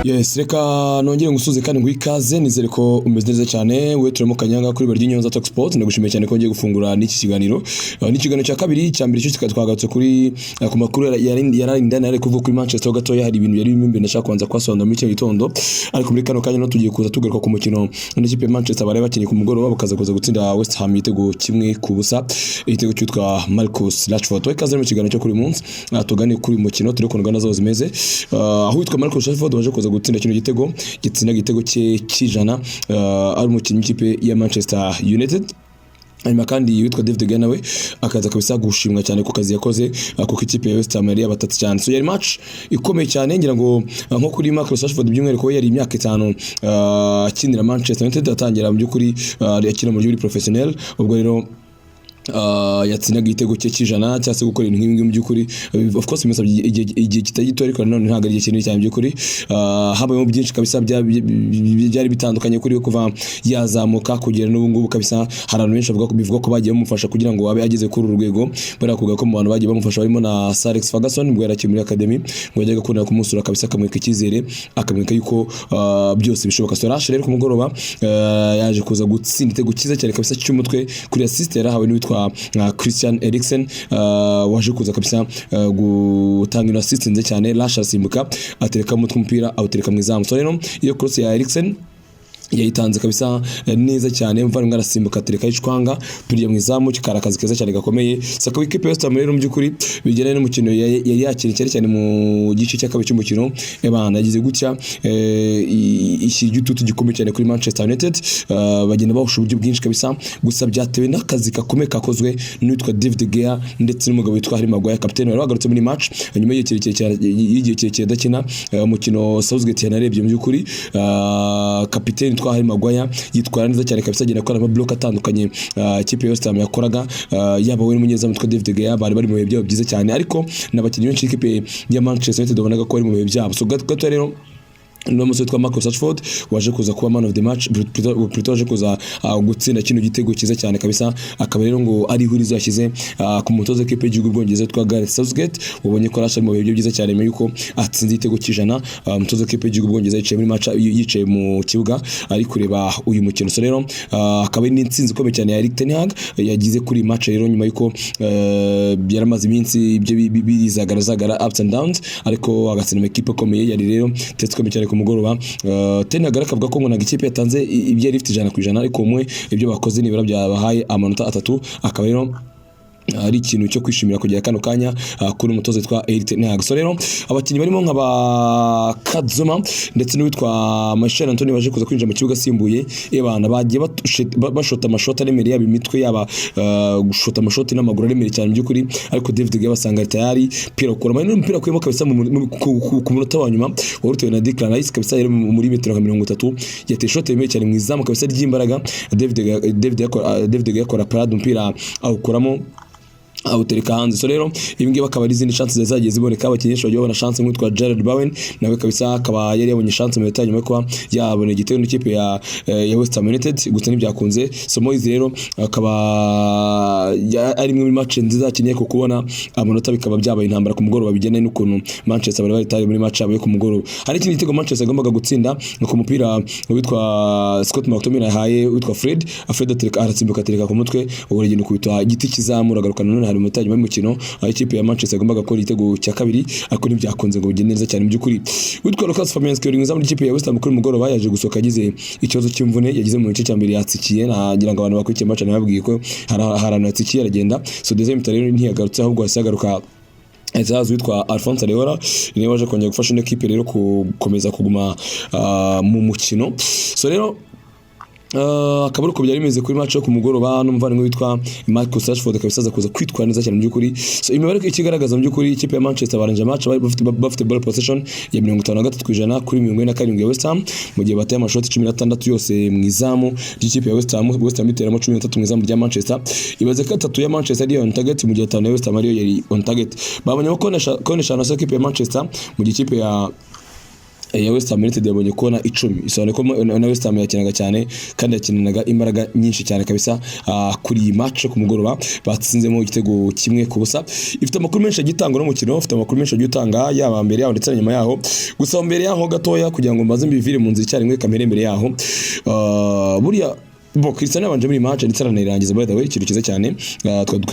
Yes, reka nongere ngusuze kandi nguhe ikaze. Nizere ko umeze neza cyane. We turimo kanyanga kuri Barya Nyonza Talk Sport. Ndagushimiye cyane ko ngiye gufungura n'iki kiganiro. Ni ikiganiro cya kabiri. Cya mbere cyo twagarutse kuri ku makuru yari indani, yari kuvuga kuri Manchester gatoya. Hari ibintu yari birimo imbere ndashaka kubanza kubasobanurira muri kino gitondo, ariko muri kano kanya no tugiye kuza tugaruka ku mukino n'ikipe ya Manchester bari bakinnye ku mugoroba, bakaza kuza gutsinda West Ham igitego 1-0, igitego cyitwa Marcus Rashford. We ikaze mu kiganiro cyo kuri uyu munsi. Tugane kuri uyu mukino, turi ukuntu gahunda zabo zimeze. Aho witwa Marcus Rashford waje kuza gutsinda kino gitego, gitsinda igitego cye cy'ijana, ari umukinnyi w'ikipe ya Manchester United. Hanyuma kandi witwa David De Gea nawe akaza kabisa gushimwa cyane ku kazi yakoze, kuko ikipe ya West Ham yari yabatatse cyane. So yari match ikomeye cyane. Ngira ngo nko kuri Marcus Rashford by'umwihariko, we yari imyaka 5 akinira Manchester United, atangira mu by'ukuri akina mu buryo buri professionnel. Ubwo rero yatsindaga igitego cye cy'ijana cyangwa se gukora ibintu nk'ibi ngibi, mu by'ukuri of course bimusabye igihe kitari gito, ariko nanone ntabwo ari igihe kinini cyane. Mu by'ukuri habayemo byinshi kabisa byari bitandukanye kuri we kuva yazamuka kugera n'ubu ngubu. Kabisa hari abantu benshi bavuga ko bivuga ko bagiye bamufasha kugira ngo abe ageze kuri uru rwego. Bariya kuvuga ko mu bantu bagiye bamufasha barimo na Sir Alex Ferguson, ubwo yari akiri muri academy, ngo yajyaga akunda kumusura kabisa, akamwereka icyizere, akamwereka yuko byose bishoboka. So Rash rero ku mugoroba yaje kuza gutsinda igitego cyiza cyane kabisa cy'umutwe kuri assist yarahawe n'uwitwa Christian Eriksen, waje kuza kabisa gutanga ino assist nziza cyane. Rash arasimbuka, atereka umutwe, umupira awutereka mu izamu. So rero iyo cross ya Eriksen yayitanze kabisa neza cyane, umuvandimwe arasimbuka, atereka icwanga piriya mu izamu, kikari akazi keza cyane gakomeye. Saka ikipe ya West Ham rero, mu by'ukuri bijyanye n'umukino yari yakiriye, cyane cyane mu gice cya kabiri cy'umukino, ebana yagize gutya ishyira igitutu gikomeye cyane kuri Manchester United. Bagenda bahusha uburyo bwinshi kabisa, gusa byatewe n'akazi gakomeye kakozwe n'uwitwa David De Gea ndetse n'umugabo witwa Harry Maguire, kapiteni wari wagarutse muri match nyuma y'igihe kirekire adakina. Umukino Southgate yanarebye, mu by'ukuri kapiteni witwa Harry Maguire yitwara neza cyane kabisa, agenda akora amablock atandukanye ikipe ya West Ham yakoraga. Yaba we n'umunyezamu witwa David De Gea bari bari mu bihe byabo byiza cyane, ariko n'abakinnyi benshi b'ikipe ya Manchester United wabonaga ko bari mu bihe byabo. So gato rero n'uwo musore witwa Marcus Rashford waje kuza kuba man of the match, plutôt waje kuza gutsinda kino gitego cyiza cyane kabisa, akaba rero ngo ari ihurizo yashyize ku mutoza w'ikipe y'igihugu Bwongereza witwa Gareth Southgate, ubonye ko Rashford mu bihe byiza cyane nyuma yuko atsinze igitego cy'ijana. Umutoza w'ikipe y'igihugu Bwongereza yicaye muri match, yicaye mu kibuga ari kureba uyu mukino. So rero akaba ari n'intsinzi ikomeye cyane ya Erik ten Hag yagize kuri iyi match rero, nyuma yuko yaramaze iminsi ibyo bizagaragara ups and downs, ariko agatsinda amakipe akomeye. Yari rero test ikomeye cyane ku mugoroba. Ten Hag akavuga ko ngo ntabwo ikipe yatanze ibyo yari ifite 100%, ariko umwe ibyo bakoze nibura byabahaye amanota 3, akaba rero ari ikintu cyo kwishimira kugera kano kanya kuri umutoza witwa Erik ten Hag. So rero abakinnyi barimo nka ba Kurt Zouma ndetse n'uwitwa Michail Antonio baje kuza kwinjira mu kibuga asimbuye, ebana bagiye bashota amashoti aremereye, yaba imitwe, yaba gushota amashoti n'amaguru aremereye cyane mu by'ukuri, ariko David De Gea basanga ari tayari pira ukura n'umupira akuyemo kabisa ku munota wa nyuma, wari utewe na Declan Rice kabisa, yari muri metero nka 30, yateye shoti remereye cyane mu izamu kabisa ry'imbaraga. David De Gea yakora parade, umupira awukuramo, awutereka hanze. So rero ibi ngibi akaba ari izindi chance zari zagiye ziboneka. Abakinnyi benshi bagiye babona chance, nk'uwitwa Jarrod Bowen nawe kabisa akaba yari yabonye chance mu minota nyuma yo kuba yabona igitego n'ikipe ya West Ham United, gusa ntibyakunze. So Moyes rero akaba ari imwe muri match nziza yakinnye, ku kubona amanota bikaba byabaye intambara ku mugoroba, bigendanye n'ukuntu Manchester bari bari muri match yabo yo ku mugoroba. Hari ikindi gitego Manchester yagombaga gutsinda ni ku mupira witwa Scott McTominay yahaye witwa Fred. Fred atereka, arasimbuka, atereka ku mutwe, ubwo uragenda ukubita igiti kizamura, agaruka nanone. Hari mu nyuma y'umukino aho ikipe ya Manchester yagombaga gukora igitego cya kabiri, ariko ntibyakunze ngo bigende neza cyane. Mu by'ukuri witwa Lucas Fabianski wari mwiza muri ikipe ya West Ham kuri mugoroba yaje gusohoka agize ikibazo cy'imvune yagize mu gice cya mbere, yatsikiye. Nagira ngo abantu bakurikiye match nababwiye ko hari ahantu yatsikiye aragenda. So deuxième mi-temps rero ntiyagarutse, ahubwo yahise agaruka, ahita haza uwitwa Alphonse Areola, niwe waje kongera gufasha ino kipe rero gukomeza kuguma mu mukino. So rero akaba ari uko byari bimeze kuri match yo ku mugoroba, n'umuvandimwe witwa Marcus Rashford kabisa aza kuza kwitwara neza cyane mu by'ukuri. So imibare ikigaragaza, mu by'ukuri ikipe ya Manchester barangije match bari bafite ball possession ya 53% kuri 47 ya West Ham, mu gihe bateye amashoti 16 yose mu izamu ry'ikipe ya West Ham. West Ham iteramo 13 mu izamu rya Manchester. Ibaze ko atatu ya Manchester ariyo on target, mu gihe atanu ya West Ham ariyo yari on target. Babonye ko kone eshanu za ikipe ya Manchester, mu gihe ikipe ya Ya West Ham United yabonye kona 10, isobanuye ko na West Ham yakinaga cyane kandi yakinanaga imbaraga nyinshi cyane kabisa kuri iyi match ku mugoroba batsinzemo igitego 1-0. Ifite amakuru menshi agiye itanga n'umukino, ifite amakuru menshi agiye utanga yaba mbere yaho ndetse na nyuma yaho. Gusa mbere yaho gatoya, kugira ngo mbaze mbivire mu nzira icyarimwe kamere, mbere yaho buriya bo Cristiano yabanje muri match ndetse aranayirangiza. By the way, ikintu cyiza cyane,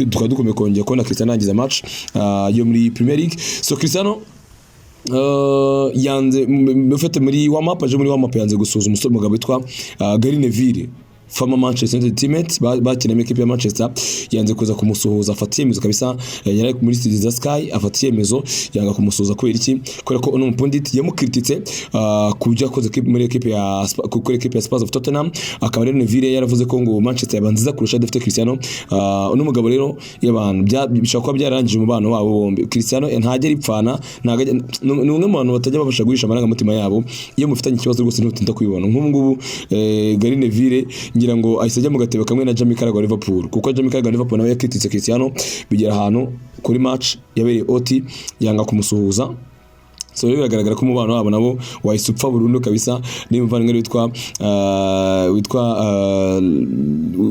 tukaba dukomeye kongera kubona Cristiano arangiza match yo muri Premier League. So Cristiano yanze ufite muri warm up, aje muri warm up yanze gusuhuza umusore, umugabo witwa Gary Neville, former Manchester United teammate, bakinamo ikipe ya Manchester. Yanze kuza kumusuhuza, afata icyemezo kabisa. Yari ari muri studio za Sky, afata icyemezo yanga kumusuhuza. Kubera iki? Kubera ko uno mupundit yamukrititse ku byo yakoze muri equipe ya kuri equipe ya Spurs of Tottenham. Akaba rero Neville yaravuze ko ngo Manchester yaba nziza kurusha adafite Cristiano. Uno mugabo rero y'abantu bishobora kuba byararangije umubano wabo bombi. Cristiano ntajya aripfana, ni umwe mu bantu batajya babasha guhisha amarangamutima yabo. Iyo mufitanye ikibazo rwose ntutinda kubibona. Nk'ubu ngubu Gary Neville ngira ngo ahise ajya mu gatebo kamwe na Jamie Carragher wa Liverpool, kuko Jamie Carragher wa Liverpool nawe yakrititse Cristiano, bigera ahantu kuri match yabereye OT yanga kumusuhuza. So rero biragaragara ko umubano wabo nabo wahise upfa burundu kabisa. Niba umuvandimwe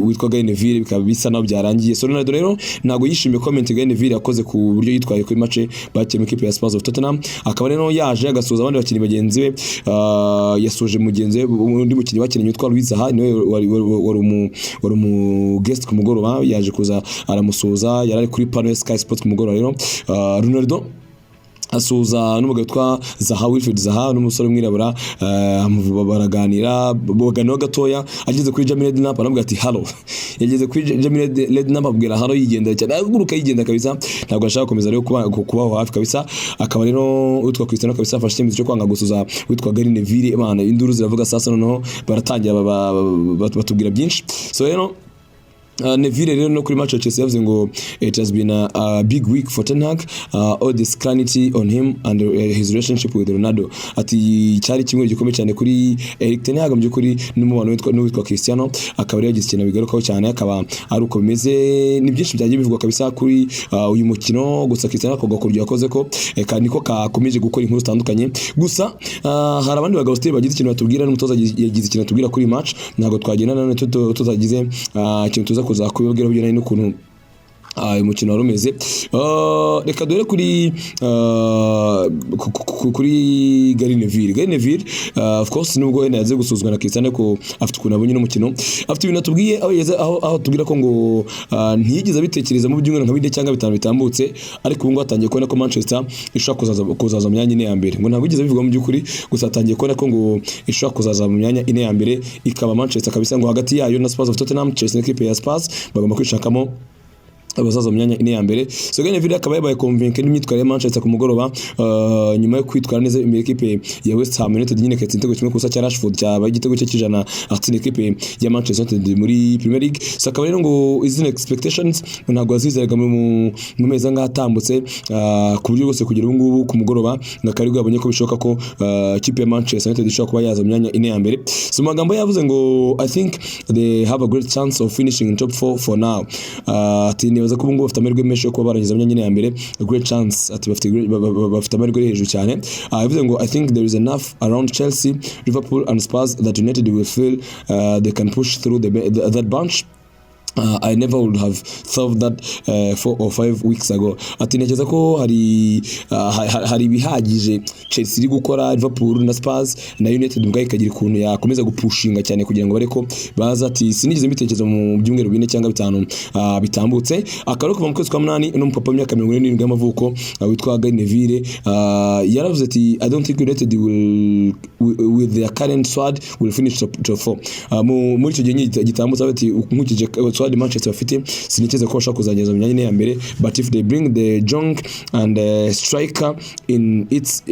witwa Gary Neville bikaba bisa naho byarangiye. So Ronaldo rero ntabwo yishimiye comment Gary Neville yakoze ku buryo yitwaye kuri match bakiye mu ikipe ya Spurs of Tottenham. Akaba rero yaje agasuhuza abandi bakinnyi bagenzi be, yasuje mugenzi we, undi mukinnyi bakinnye witwa Louis Saha, niwe wari umu guest ku mugoroba, yaje kuza aramusuhuza, yari ari kuri panel ya Sky Sports ku mugoroba. Rero Ronaldo asuhuza n'umugabo witwa Zaha, Wilfried Zaha, n'umusore w'umwirabura, baraganira, baganiraho gatoya. Ageze kuri Jamie Redknapp aramubwira ati "Hello". Yageze kuri Jamie Redknapp abwira "Hello", yigendera cyane, ahaguruka yigendera kabisa, ntabwo ashaka gukomeza rero kubaho hafi kabisa. Akaba rero witwa Cristiano kabisa afashe icyemezo cyo kwanga gusuza witwa Gary Neville. Imana, induru ziravuga sasa, noneho baratangira batubwira byinshi. So rero Neville rero no kuri match ya Chelsea yavuze ngo "It has been a big week for Ten Hag, all the scrutiny on him and his relationship with Ronaldo." Ati cyari kimwe gikomeye cyane kuri Erik Ten Hag mu by'ukuri n'umubano witwa n'uwitwa Cristiano. Akaba rero yagize ikintu bigarukaho cyane, akaba ari uko bimeze. Ni byinshi byagiye bivugwa kabisa kuri uyu mukino. Gusa Cristiano ako gakoryo yakoze ko niko kakomeje gukora inkuru zitandukanye. Gusa hari abandi bagabo still bagize ikintu batubwira, n'umutoza yagize ikintu atubwira kuri iyi match. Ntabwo twagenda nanone tutagize ikintu tuza kuza kubibabwira bijyanye n'ukuntu uyu mukino wari umeze. Reka dore kuri Gary Neville. Gary Neville, of course, nubwo wenda yaze gusuzwa na Cristiano, ko afite ukuntu abonye n'umukino, afite ibintu atubwiye aho yageze, aho atubwira ko ngo ntiyigeze abitekereza mu byumweru nka 4 cyangwa 5 bitambutse, ariko ubu ngubu atangiye kubona ko Manchester ishobora kuzaza mu myanya 4 ya mbere. Ngo ntabwo yigeze abivuga mu by'ukuri, gusa atangiye kubona ko ngo ishobora kuzaza mu myanya 4 ya mbere, ikaba Manchester kabisa. Ngo hagati yayo na Spurs of Tottenham, Chelsea n'ikipe ya Spurs bagomba kwishakamo abazaza mu myanya 4 ya mbere. So Gary Neville akaba yabaye convaincre n'imyitwarire ya Manchester ku mugoroba, nyuma yo kwitwara neza imbere y'ikipe ya West Ham United nyine, ikatsinda igitego 1-0 cya Rashford, cyabaye igitego cye cy'100 atsinda ikipe ya Manchester United muri Premier League. So akaba rero ngo izina expectations ntabwo yazizeraga mu mezi angahe atambutse, ku buryo rwose kugera ubu ngubu ku mugoroba ngo akaba aribwo yabonye ko bishoboka ko ikipe ya Manchester United ishobora kuba yaza mu myanya 4 ya mbere. So mu magambo yavuze ngo "I think they have a great chance of finishing in top 4 for now." Ati nibaza ko ubu ngubu bafite amahirwe menshi yo kuba barangiza mu myanya 4 ya mbere, a great chance. Ati bafite amahirwe ari hejuru cyane. Yavuze ngo "I think there is enough around Chelsea, Liverpool and Spurs that United will feel they can push through that bunch. I never would have thought that 4 or 5 weeks ago." Ati ntekereza ko hari ibihagije Chelsea iri gukora, Liverpool na Spurs na United ubwayo ikagira ukuntu yakomeza gupushinga cyane kugira ngo bareko baza. Ati sinigeze mbitekereza mu byumweru 4 cyangwa 5 bitambutse. Akaba ari kuva mu kwezi kwa munani, uno mupapa w'imyaka 47 y'amavuko witwa Gary Neville yaravuze ati "I don't think United will, with their current squad, will finish top 4." Muri icyo gihe nyine gitambutse ati nkurikije squad Manchester bafite, sinitekereza ko bashobora kuzageza mu myanya 4 ya mbere, but if they bring De Jong and striker in, it's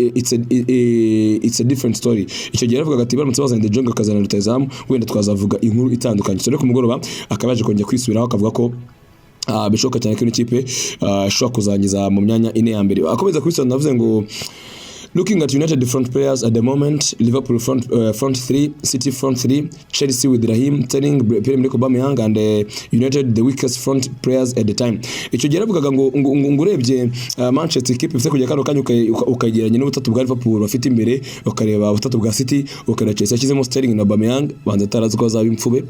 a different story. Icyo gihe yaravugaga ati baramutse bazanye De Jong akazana rutahizamu, wenda twazavuga inkuru itandukanye. So rero ku mugoroba akaba yaje kongera kwisubiraho, akavuga ko bishoboka cyane ko ino kipe ishobora kuzangiza mu myanya 4 ya mbere. Akomeza kubisobanura avuze ngo Looking at United front players at the moment, Liverpool front three, City front three, Chelsea with Raheem Sterling, Pierre-Emerick Aubameyang and United the weakest front players at the time. Icyo gihe yaravugaga ngo urebye Manchester ikipe ifite kujya kano kanya, ukagereranya n'ubutatu bwa Liverpool bafite imbere, ukareba ubutatu bwa City, ukareba Chelsea yashyizemo Sterling na Aubameyang, banza atarazi ko bazaba imfube,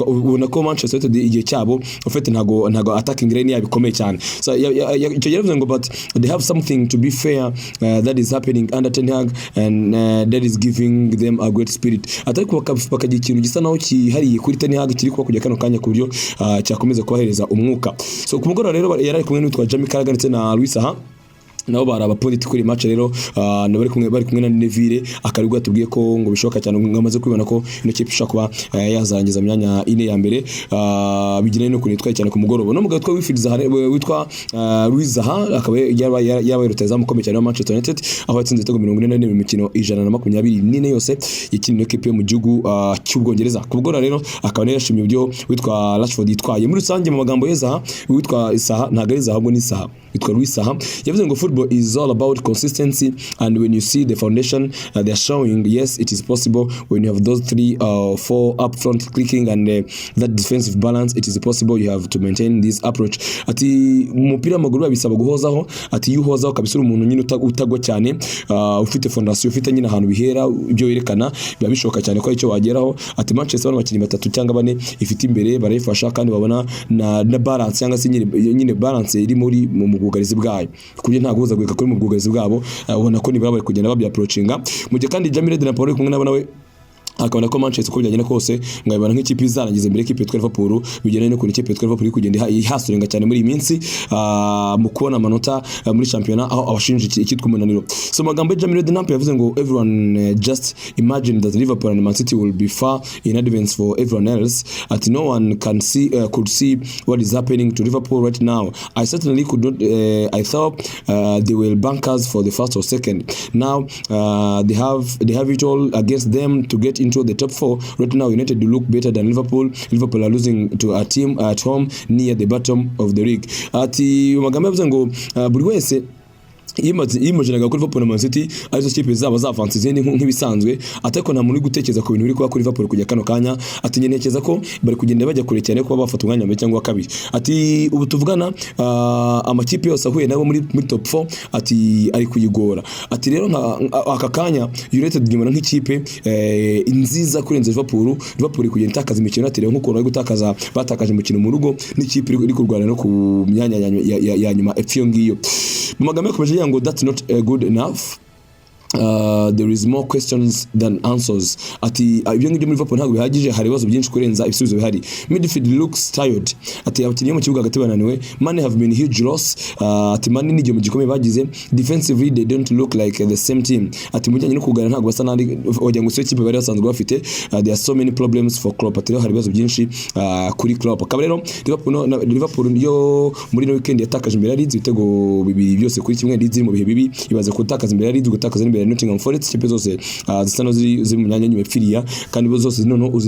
ubona ko Manchester United igihe cyabo ufite ntago attacking line yabo ikomeye cyane. So icyo gihe yaravuze ngo but they have something, to be fair, that is happening under Ten Hag and that is giving them a great spirit. Atari bakagira ikintu gisa naho cyihariye kuri Ten Hag kiri kuba kujya kano kanya, ku buryo cyakomeza kubahereza umwuka. So ku mugoroba rero yari ari kumwe n'uwitwa Jamie Carragher ndetse na Louis Saha, nabo bari abapundit kuri match rero, bari kumwe na Neville, akaribwo yatubwiye ko ngo bishoboka cyane, ngo amaze kubibona ko ino kipe ishobora kuba yazarangiza mu myanya ine ya mbere, bigira no kuntu yitwaye cyane ku mugoroba. No mugabo witwa Wilfried Zaha, witwa Louis Saha, akaba yabaye rutahizamu ukomeye cyane wa Manchester United, aho yatsinze ibitego 44 mu mikino 124 yose yakiniye ino kipe yo mu gihugu cy'Ubwongereza. Ku mugoroba rero akaba yashimye uburyo witwa Rashford yitwaye muri rusange. Mu magambo ye, Zaha, witwa Saha, ntabwo ari Zaha ahubwo ni Saha, witwa Louis Saha, yavuze ngo football is all about consistency and when you see the foundation they are showing, yes, it is possible. When you have those three four up front clicking and that defensive balance, it is possible. You have to maintain this approach. Ati umupira w'amaguru bisaba guhozaho. Ati iyo uhozaho kabisa, uri umuntu nyine utagwa cyane, ufite fondation, ufite nyine ahantu bihera, ibyo werekana biba bishoboka cyane ko icyo wageraho. Ati Manchester bano bakinnyi batatu cyangwa bane ifite imbere barayifasha, kandi babona na balance cyangwa se nyine balance iri muri mu bwugarizi bwayo, ku buryo nta guhuzagurika kuri mu bwugarizi bwabo. Ubona ko nibura bari kugenda babya-approachinga. Mu gihe kandi Jamie Redknapp uri kumwe nabo, nawe akabona ko Manchester, uko byagenda kose, ngo abibona nk'ikipe izarangiza imbere y'ikipe yitwa Liverpool, bigendanye n'ukuntu ikipe yitwa Liverpool iri kugenda ihasurenga cyane muri iyi minsi mu kubona amanota muri shampiyona, aho abashinja icyitwa umunaniro. So mu magambo ya Jamie Redknapp yavuze ngo everyone just imagine that Liverpool and Man City will be far in advance for everyone else. Ati no one can see could see what is happening to Liverpool right now. I certainly could not. I thought they will bankers for the first or second. Now they have it all against them to get into the top four. Right now United look better than Liverpool. Liverpool are losing to a team at home near the bottom of the league. Ati mu magambo yavuze ngo buri wese yimaginaga ko Liverpool na Man City arizo kipe zaba zavanze izindi nk'ibisanzwe, ati ariko nta muntu uri gutekereza ku bintu biri kuba kuri Liverpool kujya kano kanya. Ati njye ntekereza ko bari kugenda bajya kure cyane kuba bafata umwanya wa mbere cyangwa wa kabiri. Ati ubu tuvugana, amakipe yose ahuye nabo muri top 4, ati ari kuyigora. Ati rero aka kanya United nyuma nk'ikipe nziza kurenza Liverpool. Liverpool iri kugenda itakaza imikino. Ati rero nk'ukuntu bari gutakaza, batakaje umukino mu rugo n'ikipe iri kurwana no ku myanya ya nyuma epfo iyo ngiyo. Mu magambo yakomeje agira ngo that's not good enough. There is more questions than answers. Ati ibyo ngibyo muri Liverpool ntabwo bihagije, hari ibibazo byinshi kurenza ibisubizo bihari. Midfield looks tired. Ati abakinnyi bo mu kibuga hagati bananiwe. Mane have been huge loss. Ati Mane ni igihombo gikomeye bagize. Defensively they don't look like the same team. Ati mu bijyanye no kugana ntabwo basa n'andi, wagira ngo siyo kipe bari basanzwe bafite. There are so many problems for Klopp. Ati rero hari ibibazo byinshi kuri Klopp. Akaba rero Liverpool no, na, Liverpool yo muri no weekend yatakaje imbere ya Leeds ibitego 2 byose kuri 1. Leeds iri mu bihe bibi, ibaze gutakaza imbere ya Leeds, gutakaza imbere ya Nottingham Forest, ikipe zose zisa nazo ziri mu myanya y'inyuma ipfiriya, kandi bo zose noneho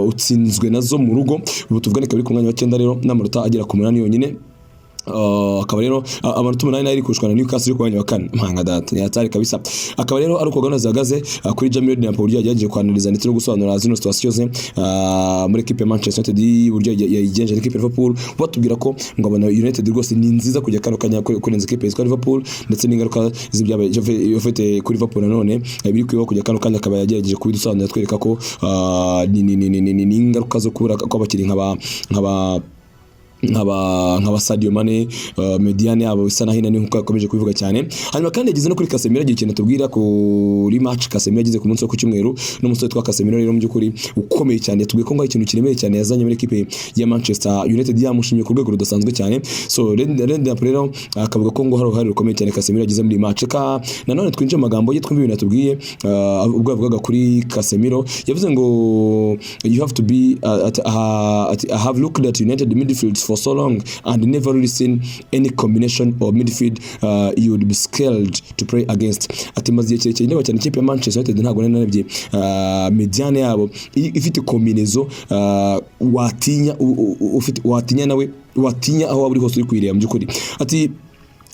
utsinzwe nazo mu rugo. Ubu tuvugane ikaba iri ku mwanya wa 9 rero n'amanota agera ku 8 yonyine. Akaba rero amanota 8 nayo ari kurushwa na Newcastle iri ku mwanya wa kane. Mpanga data ni hatari kabisa. Akaba rero ari uko gahunda zihagaze kuri Jamie Redknapp, uburyo yagerageje kwanaliza ndetse no gusobanura zino situation ze muri equipe ya Manchester United, uburyo yayigenje equipe ya Liverpool, batubwira ko ngo abona United rwose ni nziza kujya kano kanya kurenza equipe yitwa Liverpool, ndetse n'ingaruka z'ibyabaye ufite kuri Liverpool nanone biri kwibaho kujya kano kanya. Akaba yagerageje kubidusobanurira, twereka ko ni ingaruka zo kubura kw'abakinnyi nk'aba Sadio Mane, médiane yabo isa naho inaniwe nkuko yakomeje kubivuga cyane. Hanyuma kandi yageze no kuri Casemiro, agira ikintu atubwira kuri match Casemiro yagize ku munsi wo ku cyumweru. N'umusore witwa Casemiro rero mu by'ukuri ukomeye cyane, yatubwiye ko ngo ari ikintu kiremereye cyane yazanye muri equipe ya Manchester United, yamushimye ku rwego rudasanzwe cyane. So Redknapp rero akavuga ko ngo hari uruhare rukomeye cyane Casemiro yagize muri iyi match. Ka nanone twinjiye mu magambo ye, twumve ibintu yatubwiye ubwo yavugaga kuri Casemiro. Yavuze ngo you have to be at, I have looked at United midfields for so long and never really seen any combination of midfield you would be scared to play against. Ati maze igihe kirekire ndeba cyane ikipe ya Manchester United, ntabwo nari narebye médiane yabo ifite combinaison watinya, ufite watinya nawe watinya aho waba uri hose uri kuyireba mu by'ukuri. Ati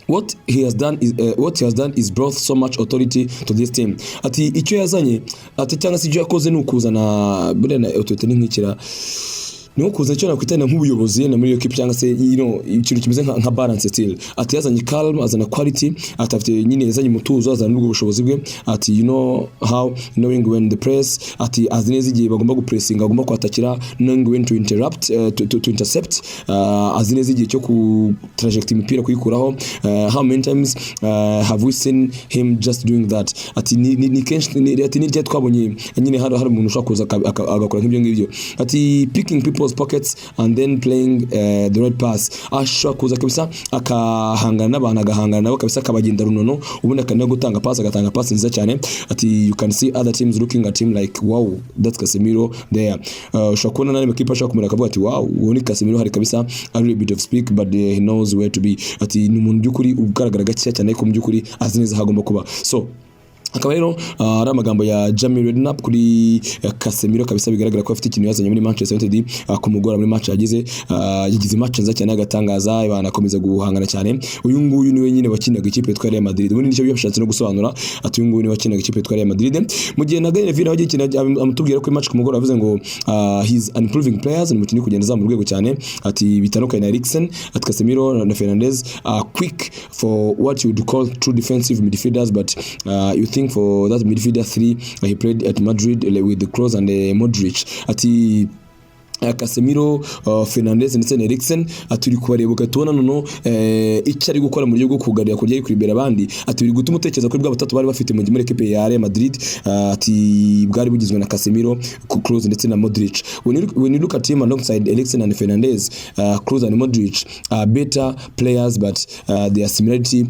What he has done is brought so much authority to this team." Ati icyo yazanye, ati cyangwa se icyo yakoze ni ukuzana, buriya na authority ni nk'ikira, ni nko kuza icyo nakwita nk'ubuyobozi na muri iyo kipe, cyangwa se ikintu kimeze nka balance still. Ati yazanye calm, azana quality, ati afite nyine, yazanye umutuzo, azana n'ubwo bushobozi bwe. Ati you know how knowing when the press, ati azi neza igihe bagomba gupressinga, bagomba kwatakira, knowing when to interrupt, to intercept, azi neza igihe cyo ku traject imipira, kuyikuraho. How many times have we seen him just doing that?" Ati ni kenshi ati ni ryari twabonye nyine hari umuntu ushobora kuza agakora nk'ibyo ngibyo? Ati picking people's pockets and then playing the right pass. Ashobora kuza kabisa akahangana n'abantu, agahangana nabo kabisa, akabagenda runono, ubundi akana gutanga pass, agatanga pass nziza cyane. Ati you can see other teams looking at him like, "Wow, that's Casemiro there." Ushobora kubona n'andi makipe ashobora kumureka akavuga ati: "Wow, uwo ni Casemiro." Hari kabisa a little bit of speak, but he knows where to be. Ati ni umuntu by'ukuri ugaragara gakeya cyane, ariko mu by'ukuri azi neza aho agomba kuba. So akaba rero ari amagambo ya Jamie Redknapp kuri Casemiro kabisa. Bigaragara ko afite ikintu yazanye muri Manchester United kumugora muri match yagize. Yagize match nziza cyane agatangaza, banakomeza guhangana cyane. Uyu nguyu niwe nyine wakinaga ikipe yitwa Real Madrid. Ubundi nicyo byashatse no gusobanura, ati uyu nguyu niwe wakinaga ikipe yitwa Real Madrid. Mu gihe na Gary Neville nawe agiye amutubwira ko match kumugora, avuze ngo he's an improving players, ni umukinnyi kugenda azamura urwego cyane. Ati bitandukanye na Eriksen, ati Casemiro na Fernandes are quick for what you would call true defensive midfielders, but you think for that midfielder three he played at Madrid with the Kroos and Modric. Ati Casemiro, Fernandes ndetse na Eriksen, ati uri kubareba ugahita noneho icyo ari gukora mu buryo bwo kugarira, kurya ari kuribera abandi. Ati biri gutuma utekereza kuri bwa batatu bari bafite muri equipe ya Real Madrid, ati bwari bugizwe na Casemiro, Kroos ndetse na Modric. When you look at him alongside Eriksen and Fernandes, Kroos and Modric are better players, but their similarity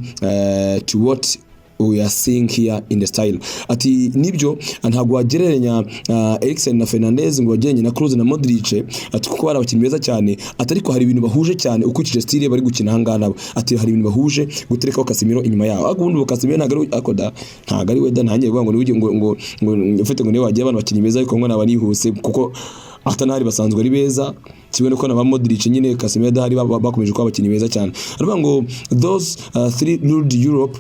to what we are seeing here in the style. Ati nibyo, ntabwo wagereranya Eriksen na Fernandes ngo wagereranye na Kroos na Modric, ati kuko bari abakinnyi beza cyane, ati ariko hari ibintu bahuje cyane ukurikije style bari gukina aha ngaha nabo. Ati hari ibintu bahuje, guterekaho Casemiro inyuma yabo. Ariko ubundi Casemiro ntabwo ari ako da, ntabwo ari we da, ntangiye kuvuga ngo niwe ngo ufite ngo niwe wagiye abantu bakinnyi beza, ariko ngo naba nihuse, kuko atanahari basanzwe ari beza kimwe nuko na ba Modric nyine Casemiro adahari bakomeje kuba abakinnyi beza cyane. Aravuga ngo those three ruled Europe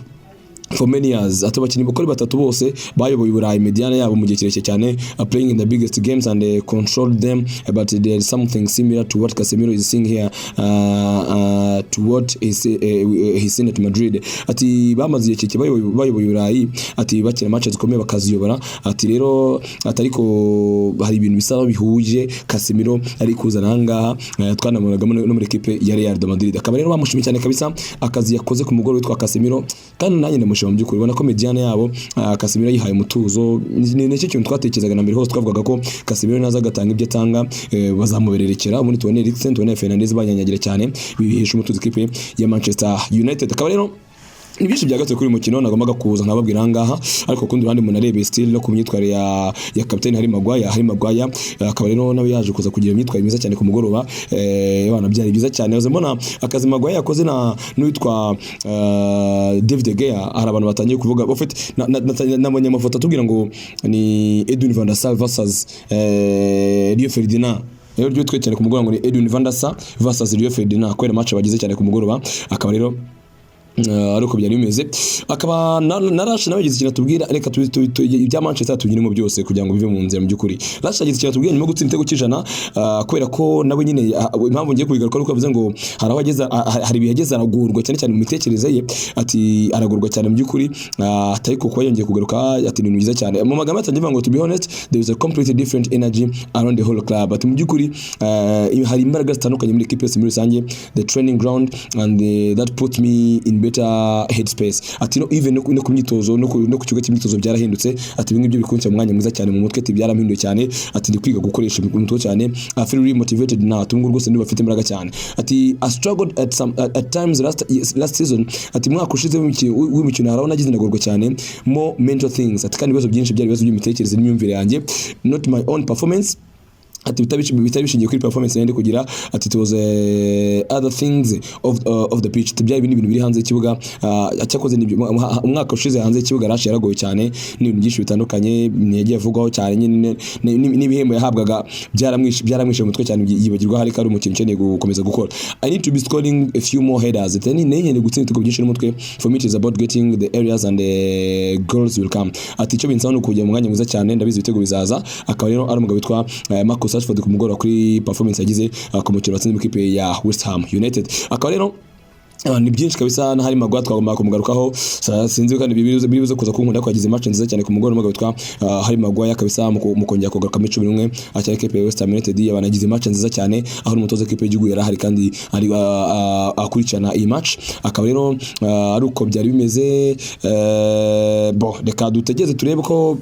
for many years. Ati abakinnyi bakora batatu bose bayoboye Uburayi médiane yabo mu gihe kirekire cyane, playing in the biggest games and controlled them, but there is something similar to what Casemiro is seeing here, to what is he's seen at Madrid. Ati bamaze igihe kirekire bayoboye Uburayi, ati bakina match zikomeye bakaziyobora. Ati rero, ati ariko hari ibintu bisa naho bihuje Casemiro ari kuzana aha ngaha, twanamubonagamo no muri equipe ya Real de Madrid. Akaba rero bamushimiye cyane kabisa akazi yakoze ku mugoroba witwa Casemiro, kandi nanjye ndamushima mu by'ukuri. Ubona ko médiane yabo, Casemiro yihaye umutuzo. Ni nicyo kintu twatekerezaga na mbere hose, twavugaga ko Casemiro naza agatanga ibyo atanga, bazamubererekera, ubundi tubone Eriksen, tubone Fernandes banyanyagira cyane, bihesha umutuzo ikipe ya Manchester United. Akaba rero ni byinshi byagatse kuri uyu mukino nagombaga kuza nkababwira aha ngaha. Ariko ku rundi ruhande umuntu arebeye still no ku myitwarire ya kapiteni Harry Maguire. Harry Maguire akaba rero nawe yaje kuza kugira imyitwarire myiza cyane ku mugoroba. Bana byari byiza cyane. Yahoze mbona akazi Maguire yakoze na n'uwitwa David De Gea. Hari abantu batangiye kuvuga, en fait nabonye amafoto atubwira ngo ni Edwin van der Sar versus Rio Ferdinand. Rero ryo twe cyane ku mugoroba ngo ni Edwin van der Sar versus Rio Ferdinand kubera match bagize cyane ku mugoroba. Akaba rero ariko byari bimeze. Akaba na Rash nawe yagize ikintu atubwira. Reka ibya Manchester tubyinemo byose kugira ngo bive mu nzira. Mu by'ukuri Rash yagize ikintu atubwira nyuma yo gutsinda igitego cy'ijana, kubera ko nawe nyine, impamvu ngiye kubigaruka nuko yavuze ngo hari aho ageze, hari ibihe ageze aragorwa cyane cyane mu mitekerereze ye. Ati aragorwa cyane mu by'ukuri, atari kuba yongeye kugaruka, ati ni ibintu byiza cyane. Mu magambo yatangiye avuga ngo: "To be honest, there is a completely different energy around the whole club." Ati mu by'ukuri hari imbaraga zitandukanye muri equipe yose muri rusange, the training ground and that put me in better headspace. Ati no even no ku myitozo, no ku kigo cy'imyitozo byarahindutse. Ati ibi ngibyo bikunsha mu mwanya mwiza cyane mu mutwe. Ati byarampinduye cyane. Ati ndi kwiga gukoresha umutwe cyane. I feel really motivated now. Ati ubu rwose ndumva afite imbaraga cyane. Ati I struggled at times last season. Ati mwaka ushize w'imikino hari aho nagize ndagorwa cyane, more mental things. Ati kandi ibibazo byinshi byari ibibazo by'imitekerereze n'imyumvire yanjye, not my own performance. Ati bitari bishingiye kuri performance nari ndi kugira. Ati it was other things off the pitch. Ati byari ibindi bintu biri hanze y'ikibuga. Cyakoze nibyo, umwaka ushize hanze y'ikibuga Rash yaragoye cyane n'ibintu byinshi bitandukanye, yagiye avugwaho cyane nyine n'ibihembo yahabwaga byaramwishe mu mutwe cyane, yibagirwa hari ko ari umukinnyi ukeneye gukomeza gukora. I need to be scoring a few more headers. Ati ni nkeneye gutsinda ibitego byinshi n'umutwe. For me it is about getting the areas and the goals will come. Ati icyo binsaba ni ukujya mu mwanya mwiza cyane, ndabizi ibitego bizaza. Akaba rero ari umugabo witwa Marcus Rashford ku mugoroba kuri performance yagize ku mukino watsinze mu ikipe ya West Ham United. Akaba rero ni byinshi kabisa na Harry Maguire twagomba kumugarukaho. Sinzi kandi biribuze kuza kunkunda ko yagize match nziza cyane ku mugoroba, umugabo witwa Harry Maguire kabisa, mu kongera kugaruka muri 11 akina ikipe ya West Ham United. Yabanagize match nziza cyane, aho n'umutoza w'ikipe y'igihugu yari ahari kandi ari akurikirana iyi match. Akaba rero ari uko byari bimeze. Bon, reka dutegereze turebe ko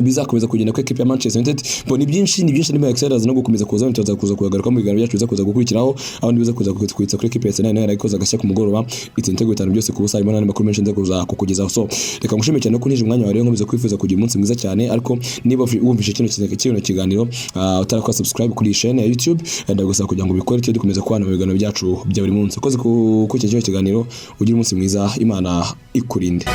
bizakomeza kugenda ku ekipe ya Manchester United. Bo ni byinshi niba Excellers no gukomeza kuza tuza kuza kugaruka mu biganiro byacu biza kuza gukurikiraho, aho biza kuza kwitsa kuri ekipe ya Arsenal nayo yarayikoze agashya ku mugoroba, itsinda ibitego bitanu byose ku busa. Harimo n'andi makuru menshi nza kuza kukugezaho. So reka ngushimire cyane ko ntije umwanya wawe rero, nkomeza kwifuza kugira umunsi mwiza cyane. Ariko niba wumvise kino kiganiro utarakora subscribe kuri iyi chaîne ya YouTube, ndagusaba kugira ngo ubikore, tujye dukomeza kubana mu biganiro byacu bya buri munsi. Ukoze ku kino kiganiro, ugire umunsi mwiza, Imana ikurinde.